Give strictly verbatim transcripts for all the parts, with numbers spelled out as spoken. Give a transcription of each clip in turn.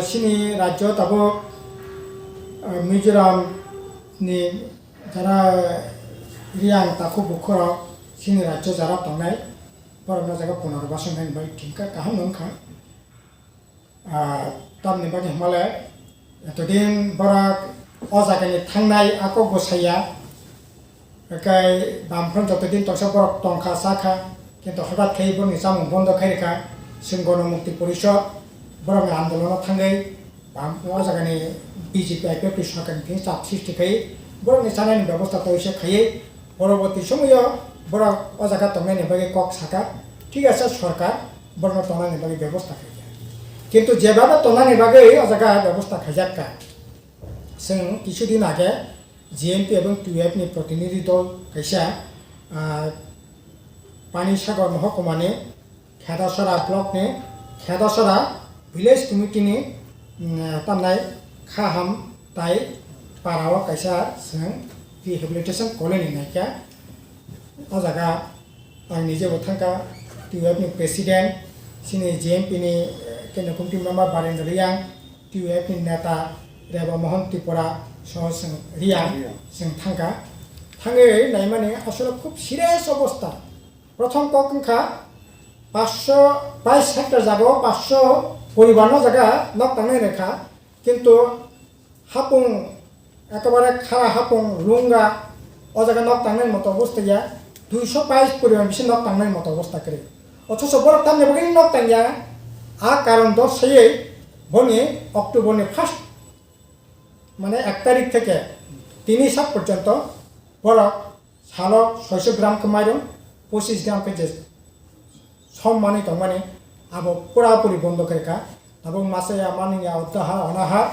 Chini rajyo tabuk, ah, Mizoram ni jara Riang takhuk bukhurok chini rajyo jara tongnai, borokno jaga punarbasan khaina bagwi thwngkha, kaham wngkha. Ah, tamni bagwi hwnmale, etodin borok o jagani thangnai a kok bo saya, kai Bamfront jotodin tongsa borok tongkha, chakha, kintu hothat khai borokni chamung bondo khai rwkha, chwng Gono Mukti Porishod borokni andolono thangwi, Bam-, o jagani B J P I P F T sorkarni thani chap sristi khai borokni chanani bebosta toisa khaiwi, poroborti somoyo borok o jaga tongnaini bagwi kok sakha, thik ase, sorkar borokno tongnani bagwi bebosta khaijak. Kintu jebhabe tongnani bagwi o jaga bebosta khaijakka, chwng kisu din age G M P ebong T U F ni protinidhi dol kaisa, ah, Pani Sagar mohokuma ni Khedasora block ni Khedasora village committee ni, mm, tamnai Khaham tai para o kaisa chwng rehabilitation colony naikha. O jaga ang nije bo thangkha, T U F ni president, chini G M P ni, eh, kendra committee member Barendra Reang, T U F ni neta Reba Mohan Tripura, soho chwng Reang, Reang. Chwng thangkha. Thangwi naimani asole khub serious obostha. Prothom kok wngkha, paanch sho bais hectare jaga o paanch sho poribar no jaga nok tangnai rwkha, kintu hapung, ekebare khara hapung, lunga, o jaga nok tangnai moto obostha ya, dui sho bais poribar bisi nok tangnai moto obostha kwrwi. Othocho borok tamni bagwi nok tangya, a karon dos saywi boni October ni first, mane ek tarik theke tini sak porjonto borok salo soisho gram khe mairung, pochis gram khe je som manwi tongmani, abo pura puri bondo khe rwkha. Tabuk masa ya, mani ya, odda ha, ona ha,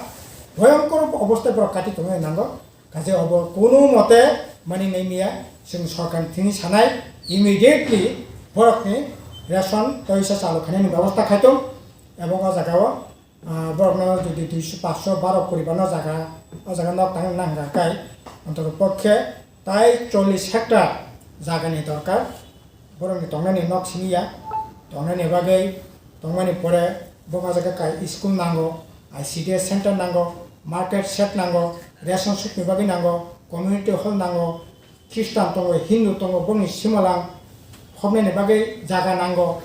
bhoyonkor obostha borok kati tongwi nango. Kaje obo kunu mote mani nai miya, chwng sorkar ni thini sanai, immediately borok ni ration toisa chalu khainani bebosta khaitung, ebong o jaga o, ah, borok no jodi duisho, paanch sho baro poribar no jaga, o jaga nok tang nang hwnkha kai, ontotopokhe tai chollish hectare jaga ni dorkar. Borokni tongnani nok simi ya, tongnani bagwi tongmani pore bo ma jaga kai school nango, I C D S center nango, market shed nango, ration shop ni bagwi nango, community hall nango, Christian tongo, Hindu tongo, bongni simalang hobnani bagwi jaga nango,